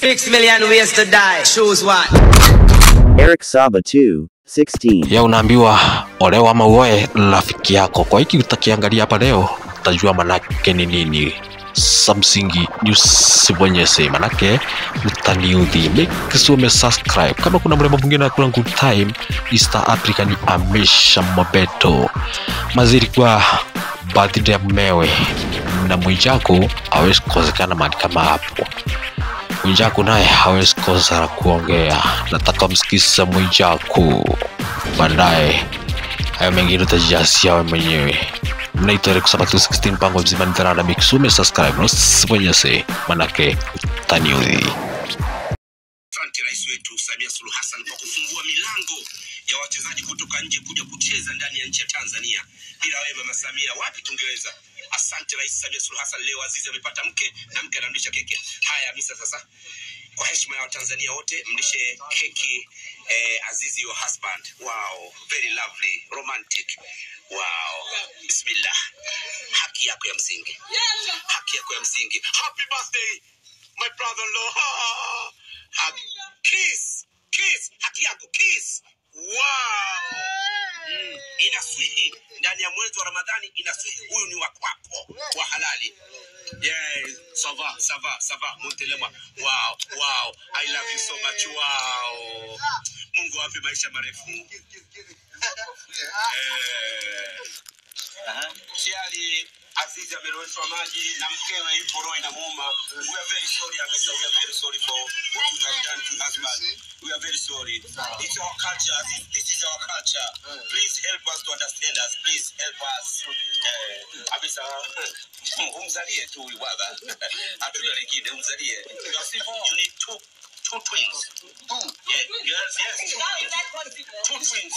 6 million ways to die. Choose one. Eric Saba 2:16. Ya unaambiwa olewa ama uoe rafiki yako. Kwa hiki utakiangalia hapa leo utajua manake ni nini. Samsingi usibonyeze manake utaniudhi. Make sure ume subscribe. Kama kuna mrembo mwingine anakula good time East Africa ni Amisha Mobeto. Maziri kwa birthday ya mumewe na Mwijaku hawezi kukosekana mahali kama hapo. Mwijaku naye hawezi kosa kuongea. Nataka msikize Mwijaku. Baadaye hayo mengine utajijasia wewe mwenyewe. Naitwa Eric Saba 2:16, mpango mzima ni Tharanda. Make sure ume subscribe na usibonyeze manake utaniudhi. Asante Rais wetu Samia Suluhu Hassan kwa kufungua milango ya wachezaji kutoka nje kuja kucheza ndani ya nchi ya Tanzania. Bila wewe Mama Samia wapi tungeweza? Asante Rais Samia Suluhu Hassan. Leo Azizi amepata mke na mke anamlisha keki. Haya Hamisa, sasa kwa heshima ya Watanzania wote mlishe keki Azizi your husband. Wow, very lovely, romantic. Wow. Bismillah. Haki yako ya msingi. Haki yako ya msingi. Happy birthday my brother-in-law. Happy. Kiss. Kiss. Haki yako kiss. Wow. Inaswihi ndani ya mwezi wa Ramadhani, inaswihi. Huyu ni wa kwako, wa halali. Yeah, ça va, ça va, ça va. Montelema. Wow, wow. I love you so much. Wow. Mungu awape maisha marefu. Chiali Azizi ameloweshwa maji na mkewe yupo roho inamuuma. We are very sorry Amisa, we are very sorry for what you have done to husband. We are very sorry. It's our culture. This is our culture. Please help us to understand us. Please help us. Amisa, umzalie tu huyu baba. Hatuna lingine, umzalie. You need two twins. Two. Yeah, yes, yes. Two twins.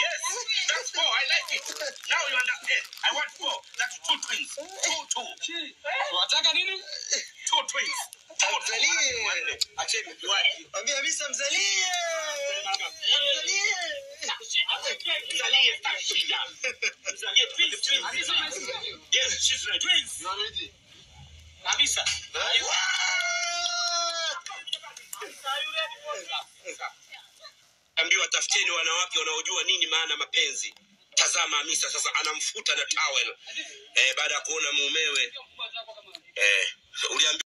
Yes, that's four. I like it. Now you understand. I want four. That's two twins. Two. Unataka nini? Two twins. Mzalie. Acheni mjuaji. Ambia Hamisa mzalie. Mzalie. Mzalie. Mzalie twins. Twins. Yes, she's right. Twins. You are ready? Hamisa. Ambiwa tafuteni wanawake wanaojua nini maana mapenzi. Tazama Hamisa sasa anamfuta na towel. Baada ya kuona mumewe uliambiwa